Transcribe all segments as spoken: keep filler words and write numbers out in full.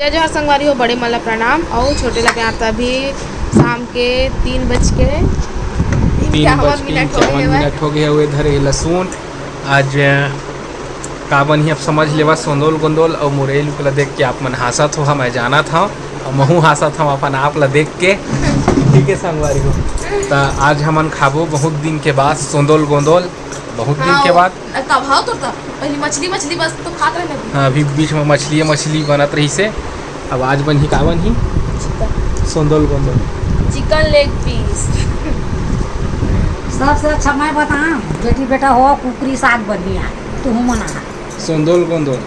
जय जोहार संगवारी हो, बड़े मन ला प्रणाम। अउ छोटे ला प्यार। त अभी शाम के तीन बज के तीन इक्यावन बज के मिनट हो इक्यावन गए हवय। मिनट हो गए हवे। धरे लहसुन। आज, अ, का बनही, आप समझ लेवा, सोंदोल गोंदोल अउ मुरई लुक ला देख के आप मन हांसत हो, मैं जानत हव, अउ महू हांसत हव अपन आप ला देख के। ठीक है संगवारी हो, त आज हमन खाबो बहुत दिन के बाद सोंदोल गोंदोल, बहुत दिन के हाँ, बाद। अरे, तब हाँ, तो तब पहली मछली, मछली बस तो खात रहे ना। हाँ, अभी बीच में मछली, मछली बनत रही से। अब आज बनही, का बनही? चिकन। सोंदोल गोंदोल। चिकन लेग पीस। सबसे अच्छा मैं बताऊं, बेटी बेटा हो, कुकरी साग बढ़िया, तू मना। सोंदोल गोंदोल।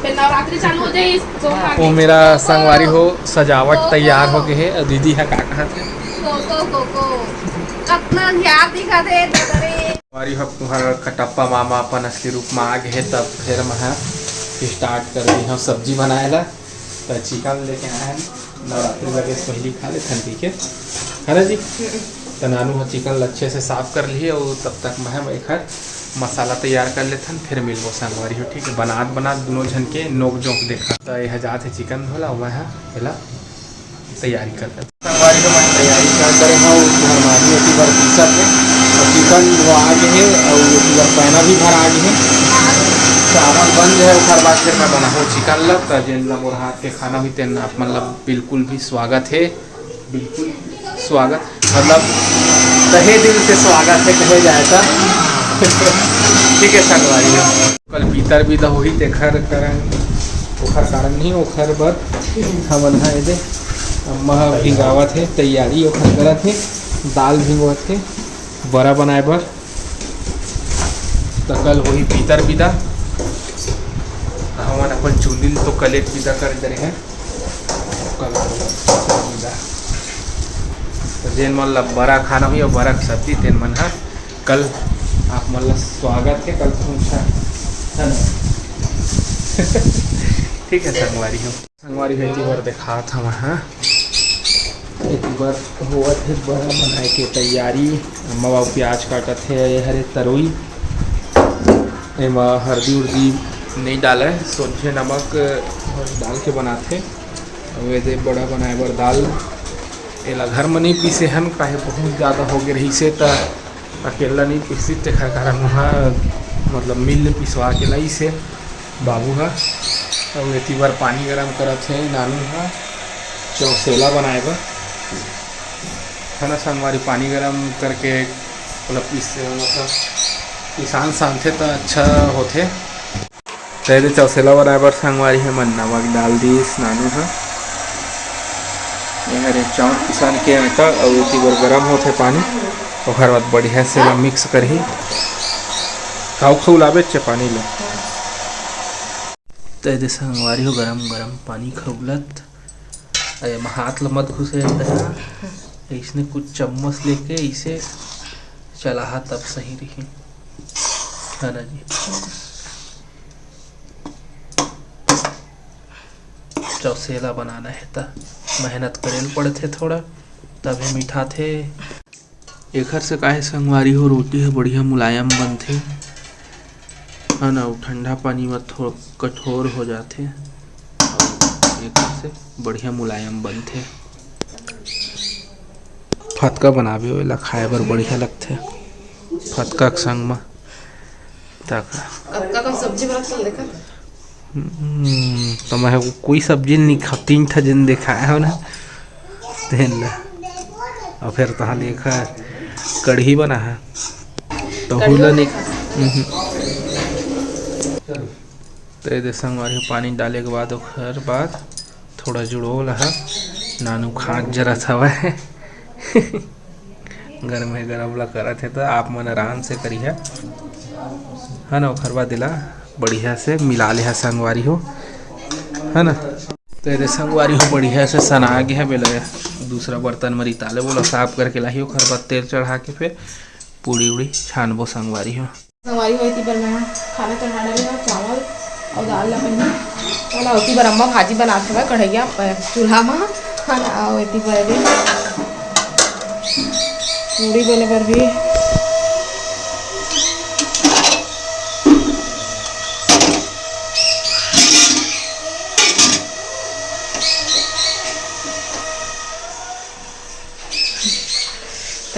फिर नवरात्रि चालू हो जाए, इस सोमवार वो से। मेरा संगवारी हो, सजावट तैयार हो गए है। और दीदी है, का कहा थे? को, को, को, को। कतना ध्यान दिखा दे, ददरे। संगवारी हो, तुम्हारा कटप्पा मामा अपन असली रूप में आ गए, तब फिर मैं start कर दी हूँ सब्जी बनाए ला। त चिकन लेके आए हैं, नवरात्रि लगे से पहले खा लेथन, ठीक है, है ना जी? त नानू ह चिकन ल अच्छे से साफ कर ली, और तब तक मैं, मैं एकर मसाला तैयार कर लेथन, फिर मिलबो संगवारी हो, ठीक है? बनात बनात दोनों झन के नोक जोंक देखा। त यह जात है चिकन धोला, मैं ह एला तैयारी कर लेथन। संगवारी हो, मैं तैयारी कर करे हूँ, उस घर मानी एती बर पीसत है, और चिकन वो आ गए है, और एती बर पैना भी भर आ गए है। चावल बन जाए, ओकर बाद फिर मैं बनाहूँ चिकन ल, त जेन ल मोर हाथ के खाना भी तेन आप मन ल बिल्कुल भी स्वागत है, बिल्कुल स्वागत, मतलब तहे दिल से स्वागत है कहे जाए तो। ठीक है संगवारी हो, कल पीतर बिदा होही, तेखर कारण, ओखर कारण नहीं, ओखर बर हमन हा एदे अम्मा हा भिंगावत है, तैयारी ओखर करत है, दाल भिंगवत है बरा बनाए बर। त कल होही पीतर बिदा। हमन अपन चुंदी ल तो कलेट बिदा कर दे रहे हैं। कल होही पीतर बिदा। त जेन मन ल बरा खाना होही और बरा के सब्जी, तेन मन ह कल आप मन ल स्वागत है, कल पहुंचा, है ना? ठीक है संगवारी हो। संगवारी हो, एती बर देखात हवं, हाँ। एती बर होवत हे बरा बनाए के तैयारी। अम्मा बाबू प्याज काटत हे, ये हरे तरोई। एमा हरदी उरदी नइ डालय, सोझे नमक डाल के बनाथे। अउ एदे बड़ा बनाए बर दाल, एला घर म नइ पीसे हन, काहे बहुत ज़्यादा हो गे रहिसे, त अकेला नइ पीसी, तेखर कारण उहाँ, मतलब, मिल ले पिसवा के लाइस हे बाबू ह। अउ एती बर पानी गरम करत हे नानू ह, चौसेला बनाए बर, है ना संगवारी? पानी गरम करके, मतलब, पीस, मतलब, पिसान सानथे त अच्छा होथे। त एदे चौसेला बनाए बर संगवारी हे, मन नमक डाल दिस नानू ह। ए हरे चाउर पिसान के आटा, अउ एती बर गरम होथे पानी, ओखर बाद बढ़िया से एला मिक्स करही। खाऊ खाऊ लाबे चे पानी ल। त एदे संगवारी हो, गरम गरम पानी खउलत, अउ एमा हाथ ल मत घुसे, अइसने कुछ चम्मच लेके इसे चलाहा तब सही रही, है ना जी? चौसेला बनाना हे त मेहनत करे ल पड़थे थोड़ा, तभे मिठाथे। एखर से काहे संगवारी हो, रोटी ह बढ़िया मुलायम बनथे, है ना? अउ ठंडा पानी म थोड़ा कठोर हो जाथे, अउ एखर से बढ़िया मुलायम बनथे। फतका बनाबे, ओला खाए बर बढ़िया लगथे फतका के संग म। तक कतका कन सब्जी बनत हे, देखा? हम्म, त मैं कोई सब्जी नहीं खा, तीन ठा जिन देखाए हो ना, तेन ला। अउ फिर तहां देखा कढ़ी बना है, तो कढ़ी हुला नहीं। हम्म। त एदे संगवारी हो, पानी डाले के बाद ओखर बाद थोड़ा जुड़ोल ह नानू खांच जरत हवय। गरमे गरम ला करत हे, त आप मन आराम से करिहा, है ना? ओखर बाद एला बढ़िया से मिला लेहा संगवारी हो, है ना? त एदे संगवारी हो, बढ़िया से सना गे हे, बेला दूसरा बर्तन म रिताले, ओला साफ करके लाही, ओखर बाद तेल चढ़ा के फिर पूड़ी उड़ी छानबो संगवारी हो। संगवारी हो, एती बर मैं खाना चढ़ा डाले हव, चावल अउ दाल ला पहिली। ओला ओती बर अम्मा भाजी बनात हवय कढ़ैया, अ, चूल्हा म। खाना अउ एती बर भी पूड़ी बने बर भी।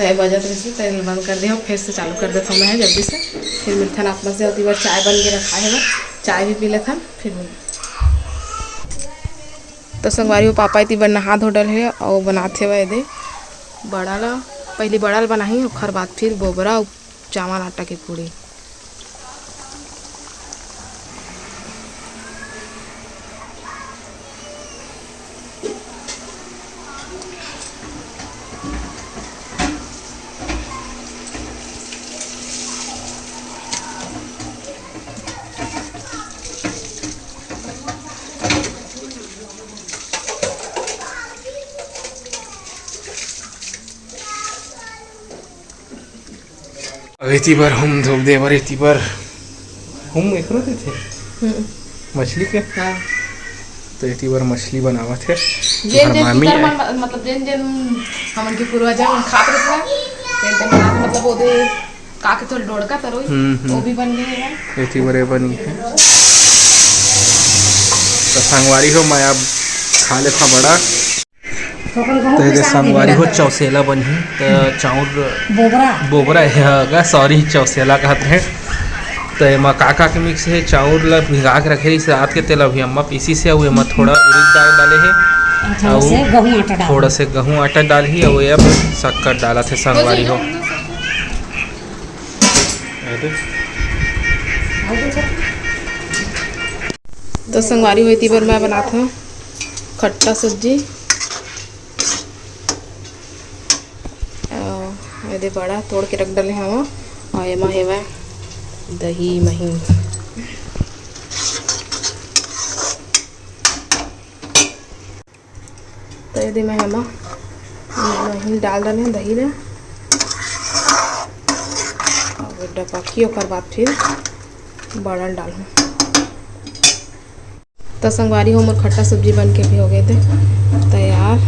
चाय बजत रहिस, तेल बंद कर दे, फिर से चालू कर देथव मैं जल्दी से। फिर मिलथन आप मन से, ओती बर चाय बन के रखा हे, चाय भी पी लेथन, फिर मिल। तो संगवारी हो, पापा एती बर नहा धो डरे हे अउ बनात हेवय एदे बड़ा ला। पहली बड़ा ला बनाही, ओखर बाद फिर बोबरा अउ चावल आटा के पूड़ी। अब एती बर हम धोक दे बर, एती बर हम एकरो देथे हम्म। मछली के। हाँ। तो एती बर मछली बनावत हे। जेन जेन मामी पितर मन, मतलब जेन जेन हमन के पूर्वज मन खात रहिस ना, तेन तेन बनात, मतलब ओदे का के तोल डोड़का तरोई, हम्म, हम्म। वो भी बन गए हैं। एती बर ये बनी है। तो संगवारी हो, मैं अब खा लेथव बड़ा। तो एदे संगवारी हो, चौसेला बनही। तो चाउर बोबरा। बोबरा हे गा, सॉरी, चौसेला कहत रहे। तो एमा का का के मिक्स हे? चाउर ला भिगा के रखे रहिस रात के, तेला अभी अम्मा पीसिस हे, अउ एमा थोड़ा उड़द दाल डाले हे, अच्छा, अउ उसे गहूं आटा डाल। थोड़ा से गहूं आटा डालही, अउ ये अब शक्कर डालत हे संगवारी हो। तो संगवारी हो, एती बर मैं बनात हव खट्टा सब्जी। अउ एदे बड़ा तोड़ के रख डले हवं, अउ एमा हेवय दही मही। तो एदे मैं एमा मही डाल डले हवं दही ला, अउ डपकही, ओकर बाद फिर बड़ा ल डालहूं। तो संगवारी हो, मोर खट्टा सब्जी बन के भी हो गए थे तैयार,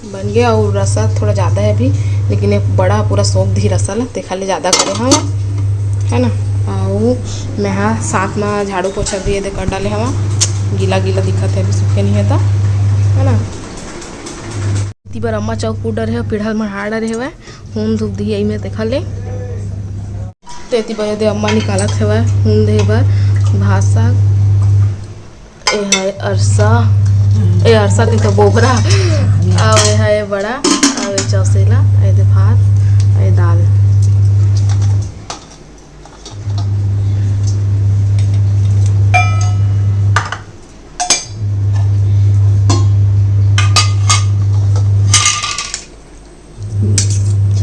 बन गया। अउ रसा थोड़ा ज़्यादा है अभी, लेकिन ये बड़ा पूरा सोख दी रसा ला, तेखा ले ज़्यादा करे हवं, है ना। अउ मैं हा साथ में झाड़ू पोछा भी ये दे कर डाले हवं, गीला गीला दिखत है, अभी सूखे नहीं है तो, है ना। एती बर अम्मा चौक कूट डरे हे, पीढ़ा ल मढ़ा डरे हवय, हून धूप दिही एमे तेखर ले। तो एती बर एदे अम्मा निकालत हवय हून देहे बर भात साग। ए हाय अरसा, ए अरसा के तो बोबरा, अउ ए हाय बड़ा, अउ ए चौसेला, एदे भात, ए दाल।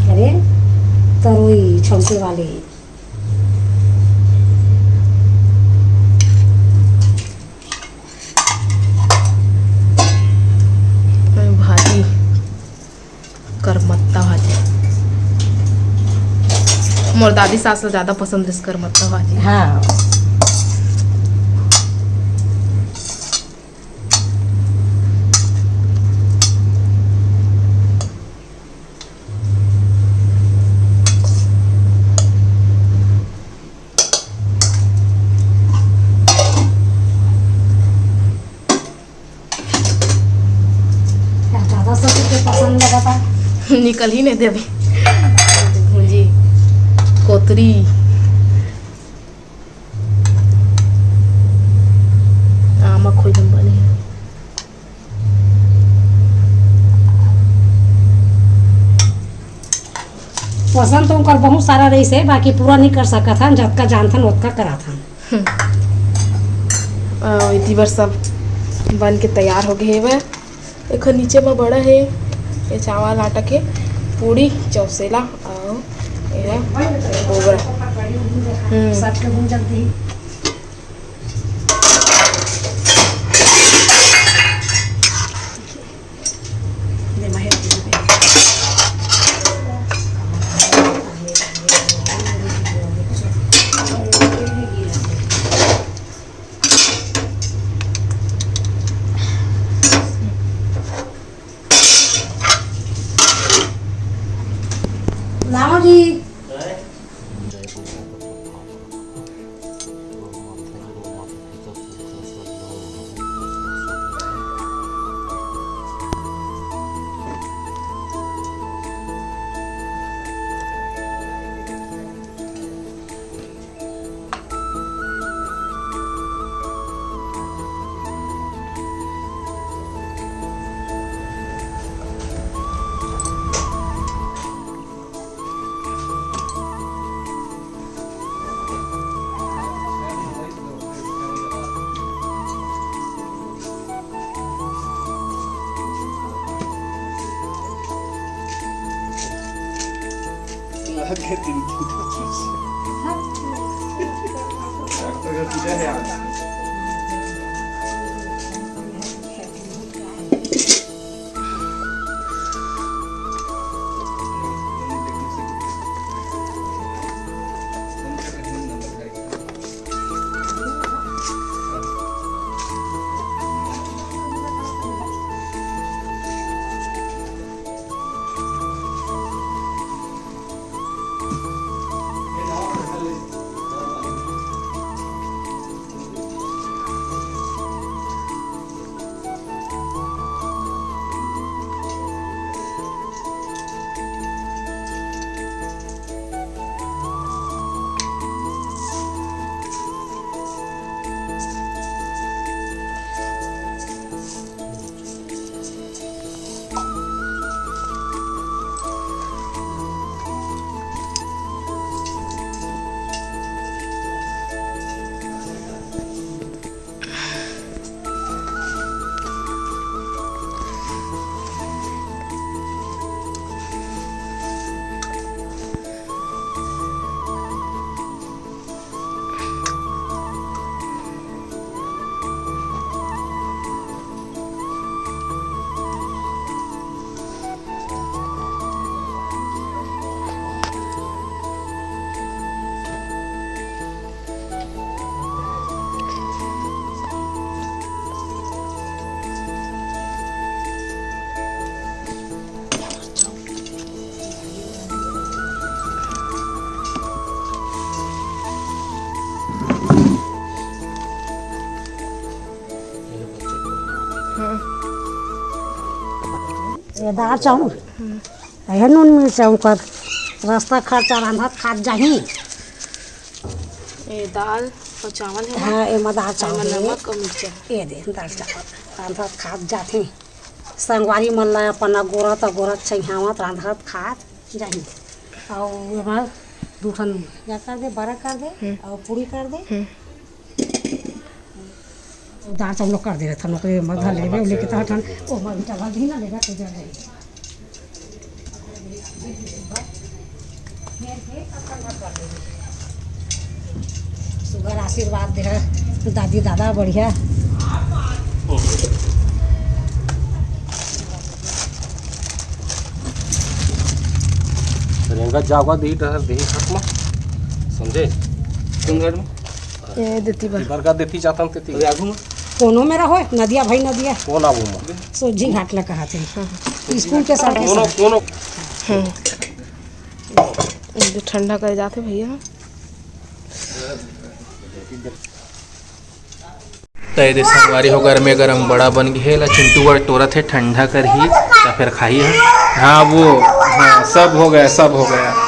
अरे, तरोई छौंके वाले। भाजी। करमत्ता भाजी। मोर दादी सास ला ज्यादा पसंद रिहिस करमत्ता भाजी। हाँ। ज्यादा ससुर के पसंद लगा था। निकल ही नहीं देवे। भूंजी, कोतरी, आमा खोई लंबा नहीं। पसंद तो उनकर बहुत सारा रहिस हे, बाकी पूरा नहीं कर सकत हन, जतका जानथन ओतका कराथन। हम्म। अ, इति बर सब बन के तैयार हो गए हेवय। एखर नीचे म बड़ा हे, ये चावल आटा के पूड़ी, चौसेला अउ ये बोबरा। हम्म। सबके भून जल्दी। लाओ जी। ये दाल चाउर, ये नून मिर्चा ओकर रास्ता खर्चा रांधत खात जाही। ये दाल अउ चावल हे ना? हाँ, एमा दाल चावल एमा हे। नमक अउ मिर्चा। ये दे, दाल चावल रांधत खात जाथे। संगवारी मन ला अपन अगोरत अगोरत चहियावत रांधत खात जाही। अउ एमा दू ठन या कर दे, बड़ा कर दे, हम्म। अउ पूरी कर दे। हम्म। दाल चावल कर दे रहे थन, ओकरे में धर लेबे, लेके तहर ठन, ओ, मर मिटा भर दही ना लेगा, तो जल जाएगी। सुघर आशीर्वाद दे, दादी, दादा, बढ़िया। रेंगत जाओगा, दही डहर, दही खत्म, समझे? तुम घर में? ये देती बा। बरगा देती जाता हूँ, तेती। अरे आगू में। कोनो मेरा होय, नदिया भाई नदिया। कौन आगू में? सोझी घाट ला कहा थे। हाँ। स्कूल के सर के कोनो, साथ। कोनो। हम्म। ये ठंडा कर जाते भैया। त एदे संगवारी हो, गरमे गरम बड़ा बन गे हे, एला चिंटू बर टोरत हे, ठंडा करही, त फेर खाही ह। हाँ, वो, हाँ, सब हो गया, सब हो गया।